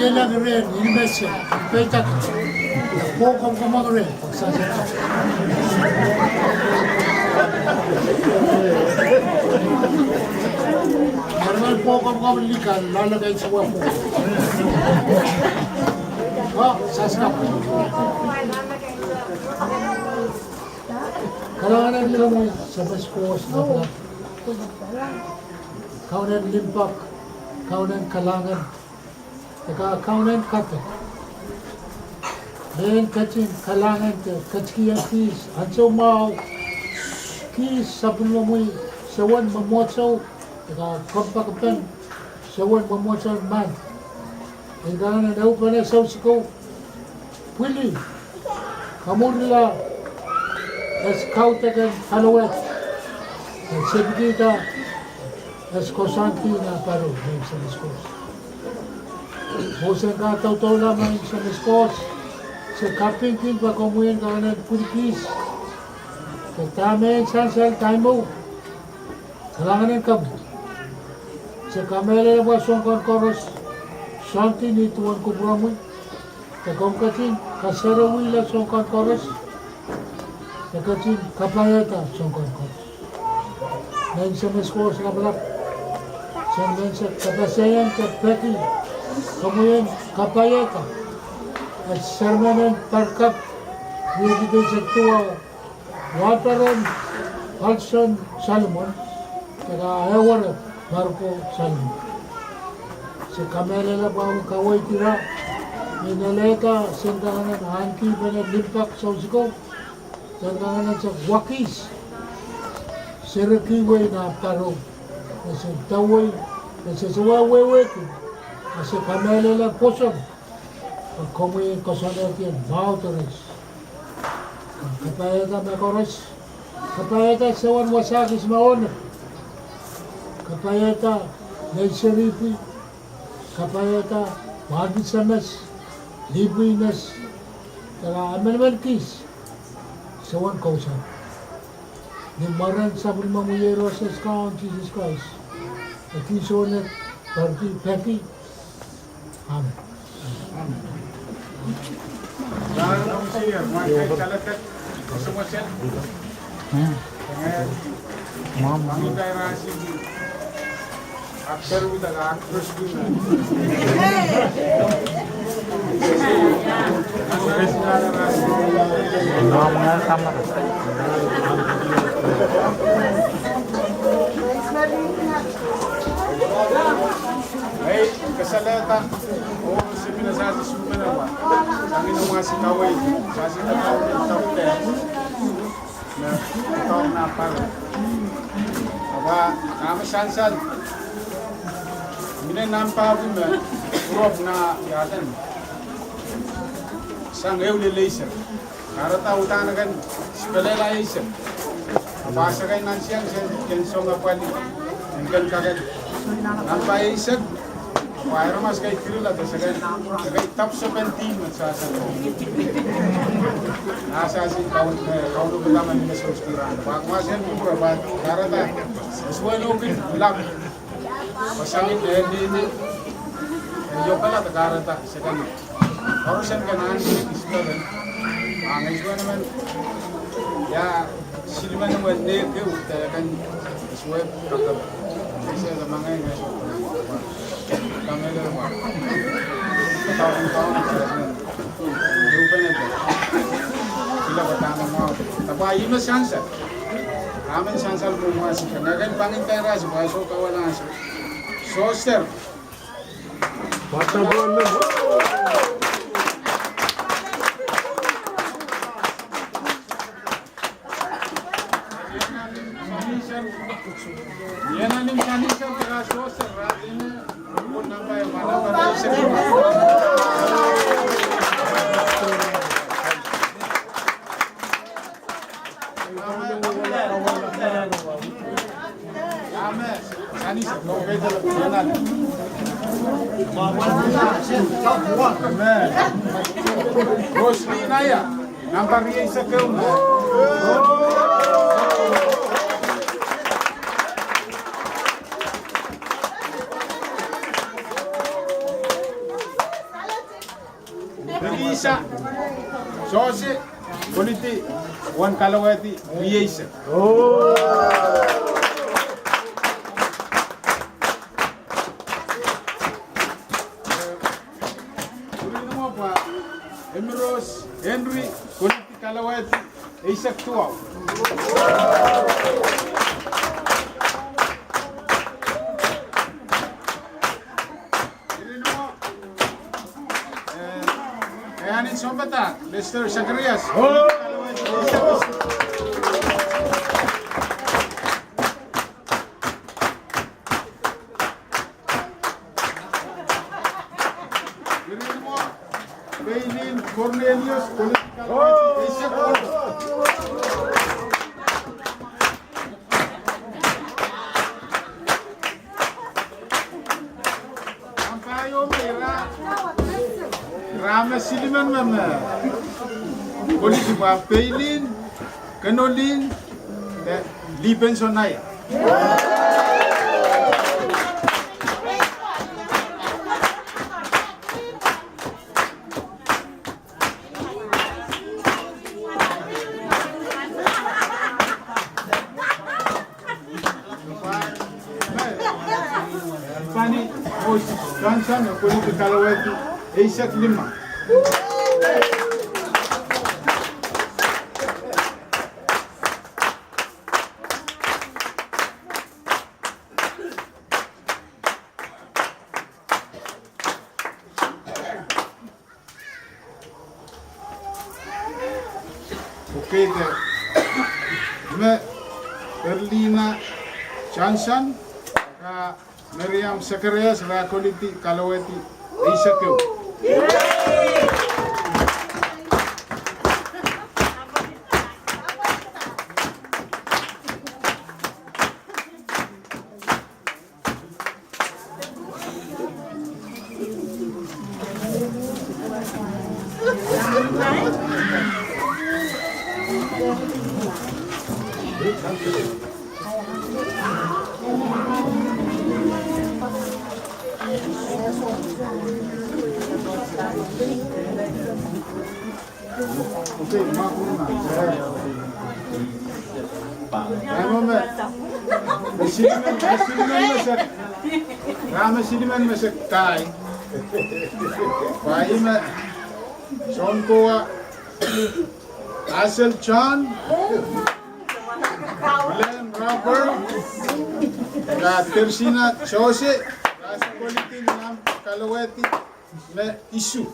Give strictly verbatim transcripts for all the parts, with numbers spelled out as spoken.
Lelek rehn, inmese, peitak, pwo komw komw rehn. Ermen pwo komw komw likan, lale kain suwa pwo. Oh, saskap. Kalahngan en Kauno, Sahm Koht, Kaun en limpoak, Kaun en kalahngan. E ka Kaun en kadek. Mehn ketin kalahngan de ketikihong kis ansou mwahu, kis sapwellimomwi, sewen mwomwohdiso, e ka kompoakepen sewen mwomwohdiso men. E ka nan ehupene sousikou, pwili, kamwurla, es kaudok en paliwet, e sepikihda, es koasoandi nan paliwet, Maing Sahm Koht. Mwohsen ka daudaula, Maing Sahm Koht, se kapingki pwe komwi en kak en pwilikihdi. Ke dahme en sansal daimou, kalahngan en komwi. Se kamehlele pwe soahng kan koaros, soandi ni duwen kupwuromwi. De komw ketin kasarawihla soahng kan koaros, de ketin kapaiada soahng kan koaros. Maing Sahm Koht Lapalap, se men se kapasehiong de peki, komwi en kapaiada, e sermon en Poarakapw, riekid eisek duwau, Wahnpoaron Olson Solomon, de ka Ewere Marko Solomon. Se kamehlele pwe omw kaweid ira, ni nalehda se en kak en ahneki pene limpoak sousikou, se en kak en se wakis, se riki wei nan paro, e se dawei, e se se wehwehki, e se kamehlele pwoson, pwe komwi en koasoanehdi en mwahu doaros. Kapaiada me koaros, kapaiada sewen wasa kis me onek, kapaiada nei seri pwukat, kapaiada wahnpoaron S M S, lipwi S M S, de ka emenemen kis, sewen kousoan. Ni mwaren sapwellimomwi Iehros Kaun Sises Krais, e kihsone peki, peki. Amen. Ei, kasalehda, oh, se pil sasi suhpene wa. Sang ni wasi kawei, sasi kawei, kawei. Me, kau na paro. Ahpw, nan me sansal. Mine nan pahpw me, kurop na yaden. Sang ehu lel eisek. Kahrehda uhdahn akan, spelel eisek. Ahpw a sakain nan siang sen, ken song apwalih. En ken kaket. Nan pahpw eisek. Ahpw a aramas kei dirila de sakain, sakain tap seventeen me sasa. Nan sasi kaun, eh, kaun uhdahn me mine sohte kihda. Ahpw a kumwail sen kupwure pwe kahrehda. Esweno kin lap. Pasangin eh, ni, ni. Yohpala de kahrehda, sakain. Koaros en kin ahneki spelel. Ahpw ngehi sohte men. Ia, silimen wen nehki uhte kan. Sohte kapere. Ese de mangei ngehi sohte. Kamehlele wa. Kaun, kaun, kaun. Rupen ete. Kila patang mau. Tapa ime sansal. Amen sansal pwe mwasi. Neken pangin tairas, pwe soh kawalas. Sohser. Amen. Roslin Aya, namba rieisek ehu. Isa, Sose, kolidi uwen kalowehdi rieisek. Emiros Henry, kolidi kalowehdi eisek duwau. Eh, Ann Sounpadahk, Lester Zacharias. Irinwo, Peilin Cornelius, kolidi kalowehdi eisek duwau. Ambayo me ira, ira me silimen me me, kolidi pwa Peilin, Kenolin, eh, Lipensonaia. Fanny Moses Johnson, kolidi kalowehdi eisek lima. Okay, de me Berlina Johnson, ka Miriam Zacharias, ira kolidi kalowehdi eisek ehu. Okay, ma kumna. Ih, ma me, me silimen, me silimen mesek, ira me silimen mesek tai. Pwa ih me Sounkowa Asel John, Glenn Robert, ka Tersina Jose, ka kolidi nan kalowehdi me isuh.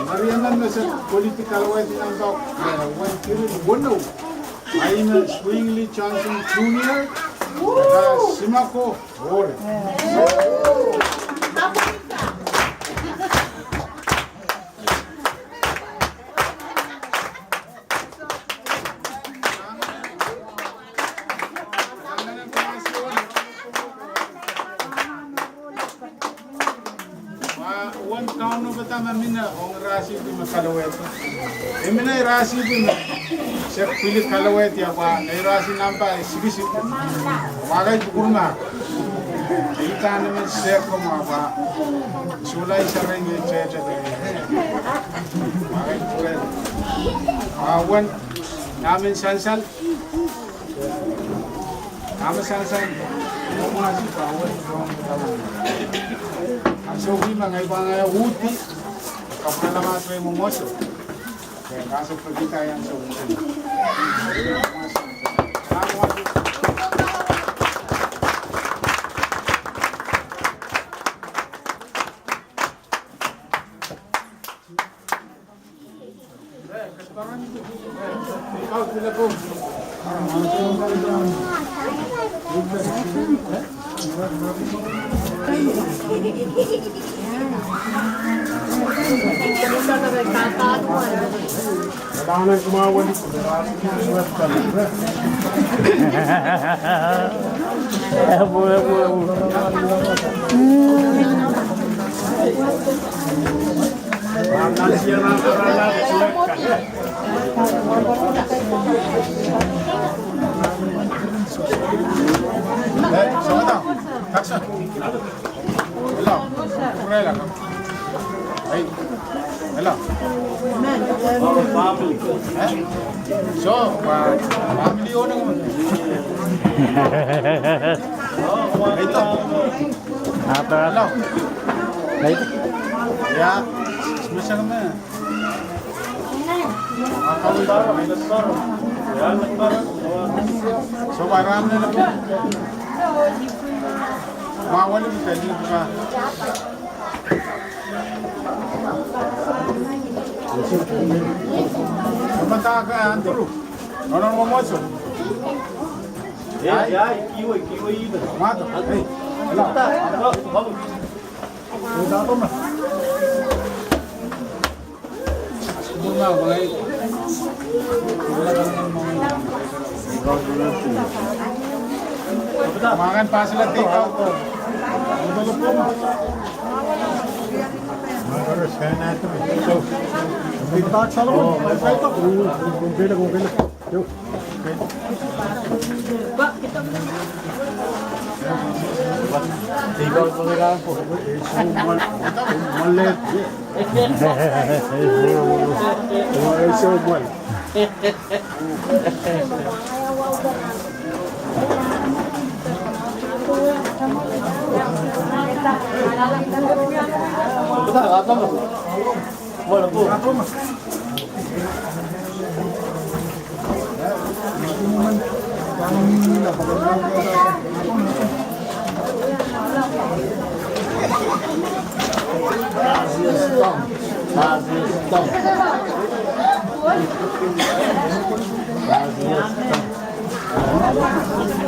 Mariaman me se kolidi kalowehdi nan kak, eh, wen kirin weneu. Ahi me Swingli Johnson Junior, ka Simako Hall. Wa, wen kaunopada me mihmi ong ira sihpw me kalowehdi. E mihmi ira sihpw me se pil kalowehdi, a pwa ira sihpw namba sikisik. Wa kaidehn kupwuromwahu. Ih kan me se kumwa pwa. Sulai sarai me tete. Wa kaidehn kupwuromwahu. A wen, namen sansal. Namen sansal. Ansou me ngehi pahn uhdi, kapwurala mahs rehmw mwomwohdiso. Ke kasepwekihda ansou me Gracias, Tom. Gracias, Tom.